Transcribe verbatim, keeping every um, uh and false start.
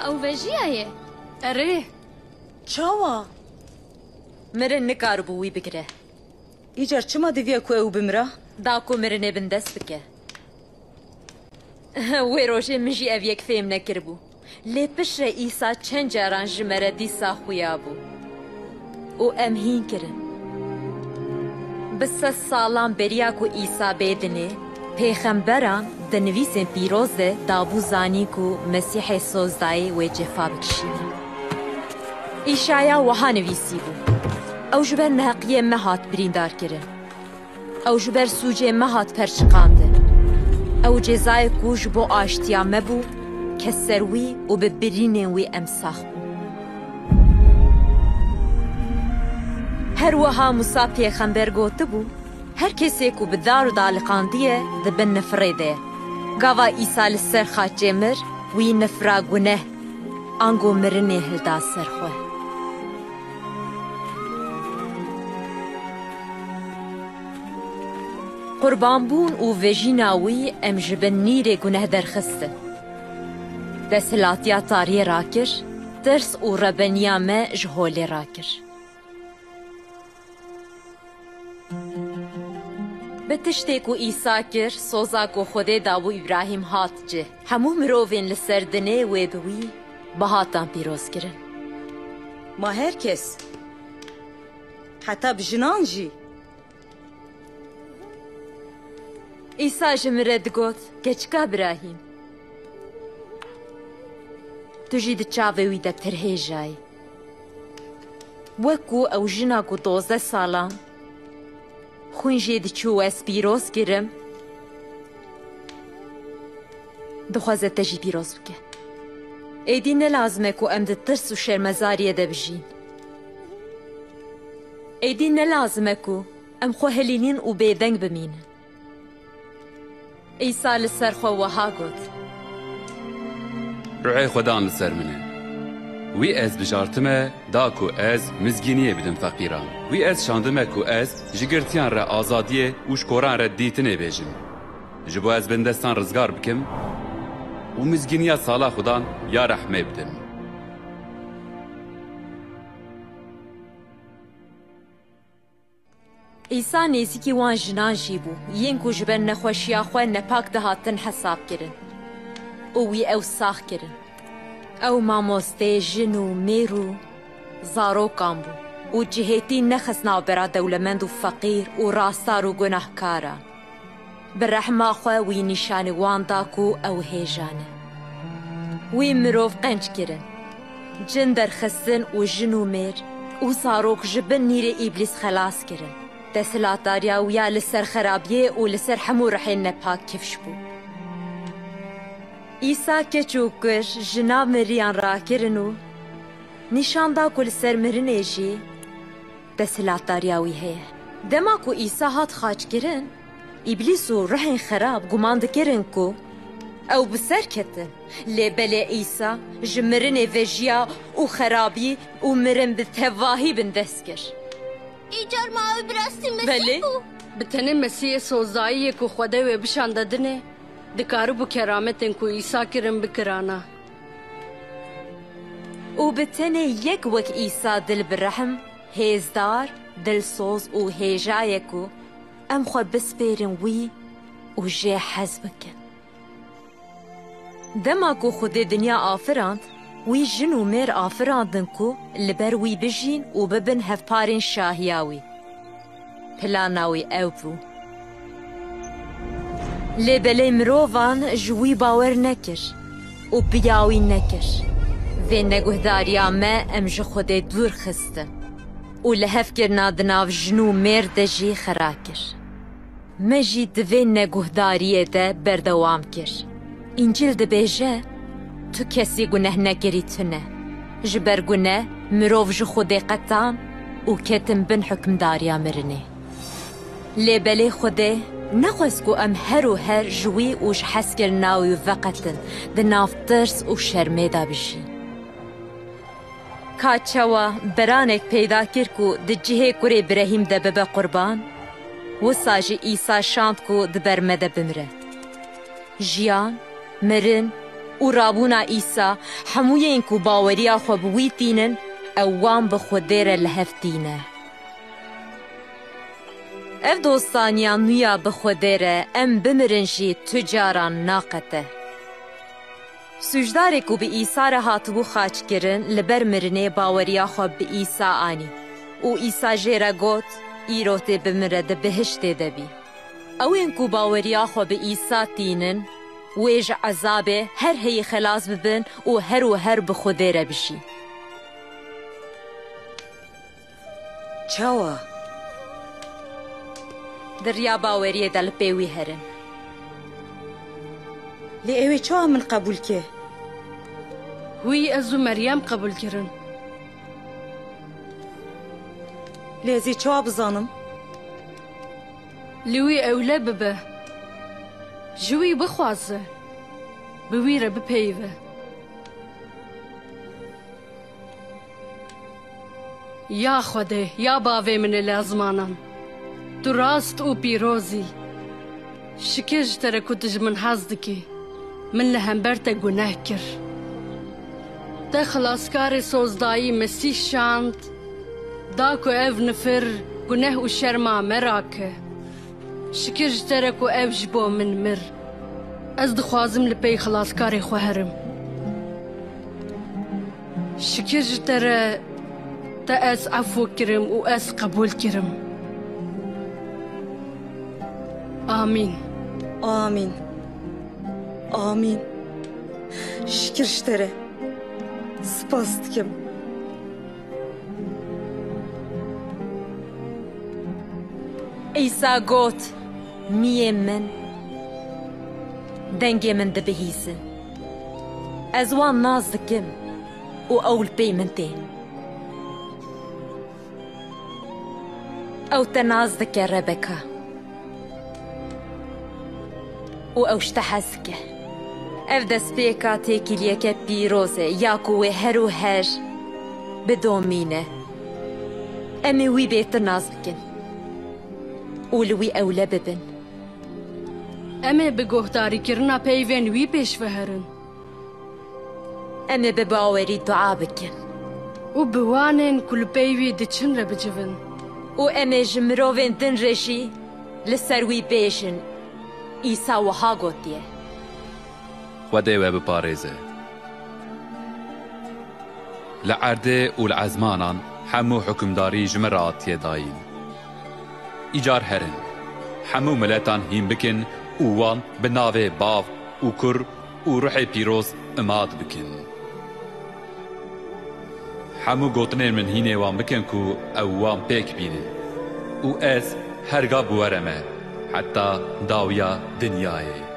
Ew vejiyaye. Erê. Çawa? Mirin nikaribû wî bigire. Îcar çima diviya ku ew bimira? Da ku mirinê bindest bike. Wê rojê min jî ev yek fêm nekiribû. Lê piştre Îsa çend caran ji me re dîsa xuya bû. Û em hîn kirin. Bi sed salan beriya ku Îsa bê dinê, pêxemberan di nivîsên pîroz de dabû zanîn ku Mesîhê sozdayê wê cefa bikişîne. Îşaya wiha nivîsîbû, Ew ji ber neheqiyê me hat birîndarkirin. Ew ji ber sûcê me hat perçiqandin. Ew cezayê ku ji bo aştiya me bû, ket ser wî û bi birînên wî em sax bûn. Her wiha Musa pêxember gotibû, Her kesê ku bi dar û daliqandiye, di bin nifirê de ye. Gava Îsa li ser xaçê mir, wî nifira guneh, ango mirinê hilda ser xwe. Qurbanbûn û vejîna wî em ji bin nîrê guneh derxistin. Desthilatiya tariyê rakir, tirs û rebeniya me ji holê rakir. Bi tiştê ku Îsa kir, soza ku Xwedê dabû Îbrahîm hat cih. Hemû mirovên li ser dinê wê bi wî bihatan pîrozkirin. Ma her kes, heta bi jinan jî. Îsa ji min re digot, Keçika Birahîm, tu jî di çavê wî de pir hêja yî. Wek ku ew jina ku dozdeh salan xwîn jê diçû û ez pîroz kirim, dixwaze te jî pîroz bike. Êdî ne lazim e ku em di tirs û şermezariyê de bijîn. Êdî ne lazim e ku em xwe hilînin û bêdeng bimînin. Îsa li ser xwe wiha got. Ruhê Xwedan li ser min e. Wî ez bijartime, da ku ez mizgîniyê bidim feqîran. Wî ez şandime ku ez ji girtiyan re azadiyê û ji koran re dîtinê bêjim. Ji bo ez bindestan rizgar bikim û mizgîniya sala Xudan ya rehmê bidim. Îsa nêzîkî wan jinan jî bû, yên ku ji ber nexweşiya xwe nepak dihatin hesabkirin û wî ew sax kirin. Ew mamosteyê jin û mêr û zarokan bû û cihêtî nexist navbera dewlemend û feqîr û rastar û gunahkaran. Bi rehma xwe wî nîşanî wan da ku ew hêja ne. Wî mirov qenc kirin, cin derxistin û jin û mêr û zarok ji bin nîrê Îblîs xelas kirin. Desthilatdariya wî ya li ser xerabiyê û li ser hemû rihên nepak kifş bû. Îsa keç û kur ji nav miriyan rakirin û nîşan da ku li ser mirinê jî desthilatdariya wî heye. Dema ku Îsa hat xaçkirin, Îblîs û rihên xerab guman dikirin ku ew bi ser ketin. Lê belê Îsa ji mirinê vejiya û xerabî û mirin bi tevahî bindest kir. Îcar ma ew bi rastî Mesîh Belê. Bû? Bi tenê Mesîhê sozdayiyê ku Xwedê wê bişande dinê, dikaribû kerametên ku Îsa kirin bikirana. Û bi tenê yek wek Îsa dil bi rehm, hêzdar, dilsoz û hêja ye ku em xwe bispêrin wî û jê hez bikin. Dema ku Xwedê dinya afirand, wî jin û mêr afirandin ku li ber wî bijîn û bibin hevparên şahiya wî. Plana wî ew bû. Lê belê mirovan ji wî bawer nekir û piya wî nekir. Vê neguhdariya me em ji Xwedê dûr xistin û li hevkirina di nav jin û mêr de jî xera kir. Me jî di vê neguhdariyê de berdewam kir. Încîl dibêje, Tu kesî guneh nekirî tune. Ji ber guneh mirov ji Xwedê qetan û ketin bin hukimdariya mirinê. Lê belê Xwedê nexwest ku em her û her ji wî û ji hezkirina wî veqetin, di nav tirs û şermê de bijîn. Ka çawa beranek peyda kir ku di cihê kurê Birehîm de bibe qurban, wisa jî Îsa şand ku di ber me de bimire. Jiyan, mirin Û rabûna Îsa, hemû yên ku baweriya xwe bi wî tînin, ew wan bi Xwedê re li hev tîne. Ev dostaniya nû ya bi Xwedê re, em bimirin jî tu caran naqete. Sûcdarê ku bi Îsa re hatibû xaçkirin, li ber mirinê baweriya xwe bi Îsa anî û Îsa jê re got, Îro tê bimire, di bihiştê de bî. Ew ên ku baweriya xwe bi Îsa tînin, wê ji ezabê her heyî xelas bibin û her û her bi Xwedê re bijîn. Çawa? Di riya baweriyê de li pê wî herin. Lê ew ê çawa min qebûl ke? Wî ez û Meryem qebûl kirin. Lê ez ê çawa bizanim? Li wî ewle bibe. Ji wî bixwaze. Bi wî re bipeyive. Ya Xwedê, ya bavê min ê li ezmanan, tu rast û pîroz î. Şikir ji te re ku tu ji min hez dikî. Min li hember te guneh kir. Te xilaskarê sozdayî Mesîh şand, da ku ev nifir guneh û şerma me rake. Şikir ji te re ku ev ji bo min mir. Ez dixwazim li pey xilaskarê xwe herim. Şikir ji te re, te ez efû kirim û ez qebûl kirim. Amîn. Amîn. Amîn. Şikir ji te re. Spas dikim. Îsa got, Miyên min dengê min dibihîzin. Ez wan nas dikim û ew li pey min tên. Ew te nas dike, Rebeka. Û ew ji te hez dike. Ev destpêka têkiliyeke pîroz e, ya ku wê her û her bidomîne. Em ê wî bêtir nas bikin û li wî ewle bibin. Em ê bi guhdarîkirina peyvên wî pêş ve herin. Em ê bi bawerî dua bikin. Û bi wan ên ku li pey wî diçin re bicivin. Û em ê ji mirovên din re jî li ser wî bêjin, Îsa wiha gotiye. Xwedê we biparêze. Li erdê û li ezmanan hemû hukimdarî ji min re hatiye dayîn. Îcar herin, hemû miletan hîn bikin û wan bi navê Bav û Kur û Ruhê Pîroz imat bikin. Hemû gotinên min hînê wan bikin ku ew wan pêk bînin. Û ez her gav bi we re me, heta dawiya dinyayê.